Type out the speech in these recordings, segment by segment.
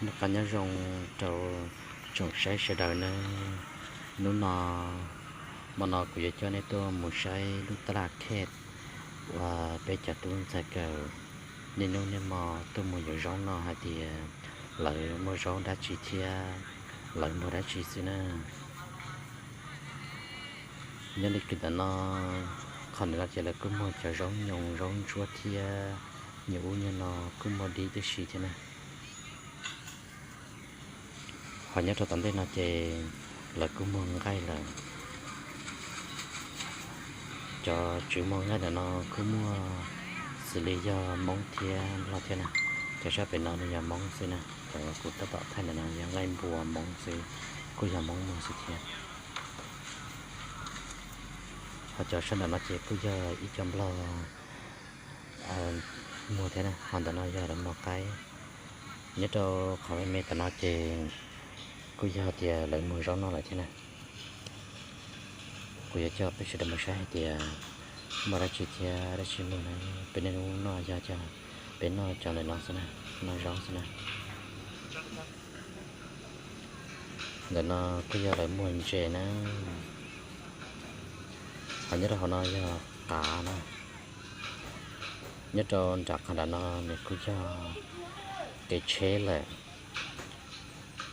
Noj qab nyob zoo rau tsoom saib sawv daws nawb. Hnub no, hmo no kuv yuav coj nej tuaj mus saib lub taj laj khej uas peb cov tub ntxhais kawm niaj hnub niaj hmo tuaj mus yuav zaub noj hais tias lawv muaj zaub dab tsi thiab lawv muag dab tsi xwb na. Nyob li kis ntawm no, qhov ntawm no ces lawv kuj muag cov zaub nyoos zaub ntsuab thiab nyuag ub nyuag no kuj muag dib tib si thiab na. Ho nyob rau tom ntej no ces lawv kuj muag nqaij lawm. Cov tswv muag nqaij ntawm no kuj muaj xws li yog Hmoob thiab Nplog thiab na. Cov sab pem no nws yog Hmoob xwb na, cov kuv tab tom thaij ntawm no yog nqaij npua Hmoob xwb, kuj yog Hmoob muag xwb thiab. Ho cov sab ntawm no ces kuj yog ib co Nplog muag thiab na, ho ntawm no yog lawv muag qaib. Nyob rau qhov me me tom no ces kuj yog tias lawv muag zaub noj lawm thiab na. Kuv yuav coj peb sawv daws mus saib hais tias muaj dab tsi thiab dab tsi muag na. Peb niaj hnub noj yog cov, peb noj cov ntawm no xwb na, noj zaub xwb na. Ntawm no kuj yog lawv muag ntses na. Ho nyob rau hauv no yog qav na. Nyob rau nram qab nram no nws kuj yog kev tsheb lawm.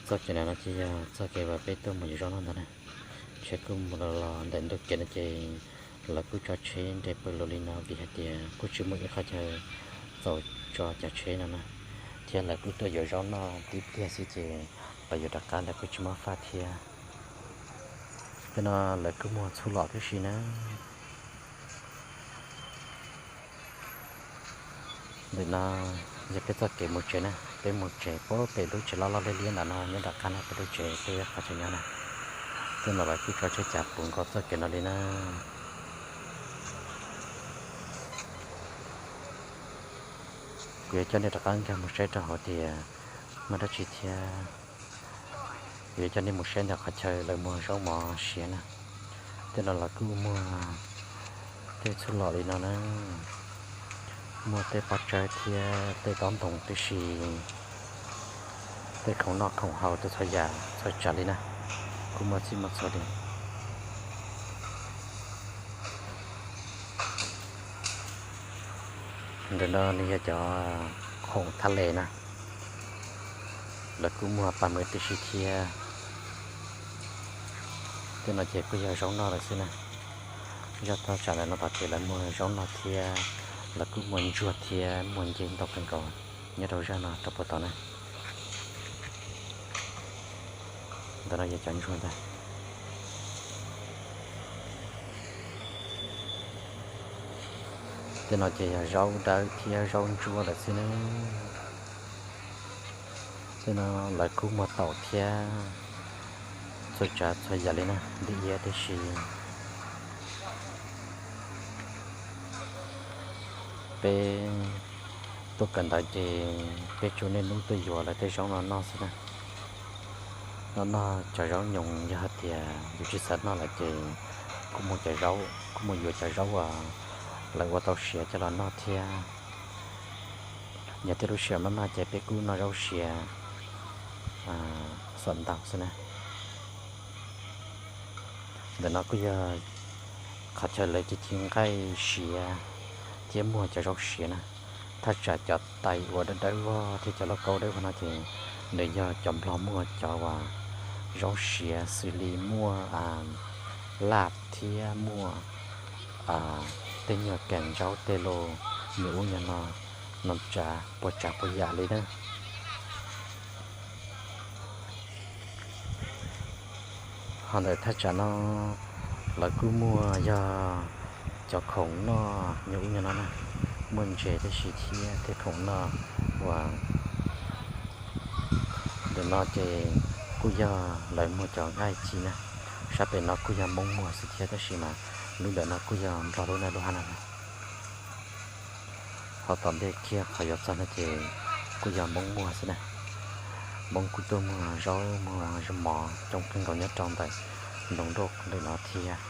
Txoj kev nram no ces yog txoj kev uas peb tuaj mus yuav zaub noj ntag na. Tsheb kuj mus los los ntawm ntu kev no ces lawv kuj tso tsheb nres pw lug li no vim hais tias kuj tsis muaj ib qhov chaw txaus tso cov tsheb no na. Thiab lawv kuj tuaj yuav zaub noj tib pliag xwb ces los yuav rov qab ntawd kuj tsis muaj faj thiab. Tej no lawv kuj muag txhuj lom tib si na. Ntawm no yog peb txoj kev mus tsev na, peb mus tsev puag pem lub tsev loj loj liab liab ntawm no nyob nram qab no peb lub tsev peb qhov chaw nyob na. Tej no lawv kuj tso tsheb cav puv nkaus txoj kev no li na. Kuv yuav coj nej rov qab nkag mus saib rau hauv tias muaj dab tsi thiab. Kuv yuav coj nej mus saib ntawm qhov chaw lawv muag zaub mov siav na. Tej no lawv kuj muag tej txhuj lom li no na. Muaj tej pob tsawb thiab tej tob ntoo tib si. Tej khoom noj khoom haus tej txhua yam txhua tsav li na, kuj muaj txhij muaj txhua li. Ntawm no nws yog cov khoom thaj les na, lawv kuj muag pab mw tib si thiab. Tej no ces kuj yog zaub noj lawm xwb na. Zaj thaj tsam ntawm no tod ces lawv muag zaub noj thiab, lawv kuj muag ntsuag thiab muag ncej ntau kawg nkaus nyob rau zaj no rau puag tod na. Ntawm no yog cov ntsuag ntag. Tej no ces yog zaub dawb thiab zaub ntsuab lawm xwb na. Tej no lawv kuj muag taum thiab txhua tsav txhua yam li na, dib iab tib si. Peb tuaj kawm ntawv ces peb tsuas niaj hnub tuaj yuav lawv tej zaub no noj xwb na. Noj noj cov zaub nyoos, yog hais tias yus tsis xav noj lawm ces kuj muag cov zaub, kuj muag yuav cov zaub uas lawv ua tau siav coj los noj thiab. Yog tej lub sij hawm maj maj ces peb kuj noj zaub siav xuam ntaus xwb na. Ntawm no kuj yog qhov chaw lawv ci ci nqaij siav thiab muag cov zaub siav na. Thaj tsam cov tais uas dawb dawb vog thiab cov lauj kaub dawb vog no ces nws yog cov nplog muag cov uas zaub siav xws li muaj laj thiab muaj tej nyuag kees zaub tej los nyuag ub nyuag no, no tsav puas tsav puas yam li na. Ho ntawm thaj tsam no lawv kuj muag yog cov khoom noj nyuag ub nyuag no na, muaj ntses tib si thiab tej khoom noj uas ntawm no ces kuj yog lawv muag cov nqaij ci na. Sab pem no kuj yog Hmoob muag xwb thiab tab sis mas lub ntawm no kuj yog Nplog lub na lub hab no na. Ho tom ntej kiag qhov yuav txog no ces kuj yog Hmoob muag xwb na. Hmoob kuj tuaj muag zaub muag mov coob kawg nkaus nyob rau ntawm nroog nroj ntawm no thiab.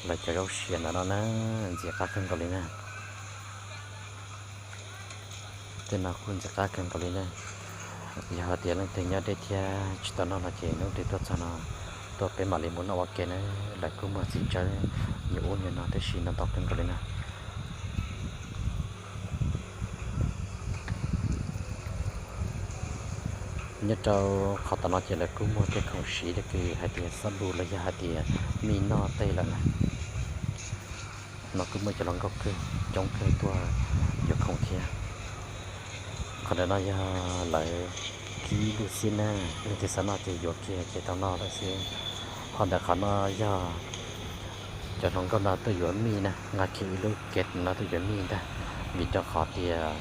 Lawv cov zaub siav ntawm no na, ntxim qab kawg nkaus li na. Tej no kuj ntxim qab kawg nkaus li na. Yog hais tias leej twg nyob deb thiab tsis tau noj no ces hnub twg tuaj txog no, tuaj peb mam li mus noj ua ke na. Lawv kuj muag txiv tsawb nyuam ub nyuam no tab sis ntau ntau kawg nkaus li na. Nyob rau qhov tom no ces lawv kuj muag tej khoom siv li kws hais tias xab npum los yog hais tias mij noj tej lawm na. No kuj muaj cov hluas nkauj kawg coob kawg tuaj yuav khoom thiab. Qhov ntawm no yog lawv kib lub xib na, leej twg xav noj ces yuav kiag ces tau noj lawm xwb. Ho ntawm qhov no yog cov hluas nkauj no tuaj yuav mij na, nqa kiag ib lub kev no tuaj yuav mij ntag, vim rau qhov tias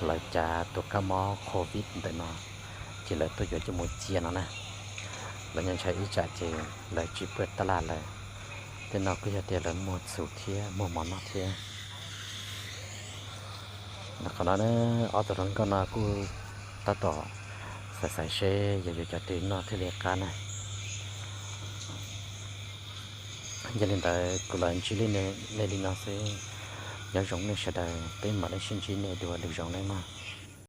lawv cav tus kab mob covid ntawm no ces lawv tuaj yuav coj mus cia no na. Lawv nyob ntshai ib tsam ces lawv tsis pw tab laj lawm. Tej no kuj yog tias lawv muag txhuv thiab muag mov noj thiab. Qhov no ob tug hluas nkauj no kuj tab tom xaiv xaiv seb yog yuav cov twg noj thiaj li qab na. Yog li ntawd kuv los ntsib nej li no xwb. Nyob zoo nej sawv daws, peb mam li sib ntsib nej dua lwm zaus nawb mog.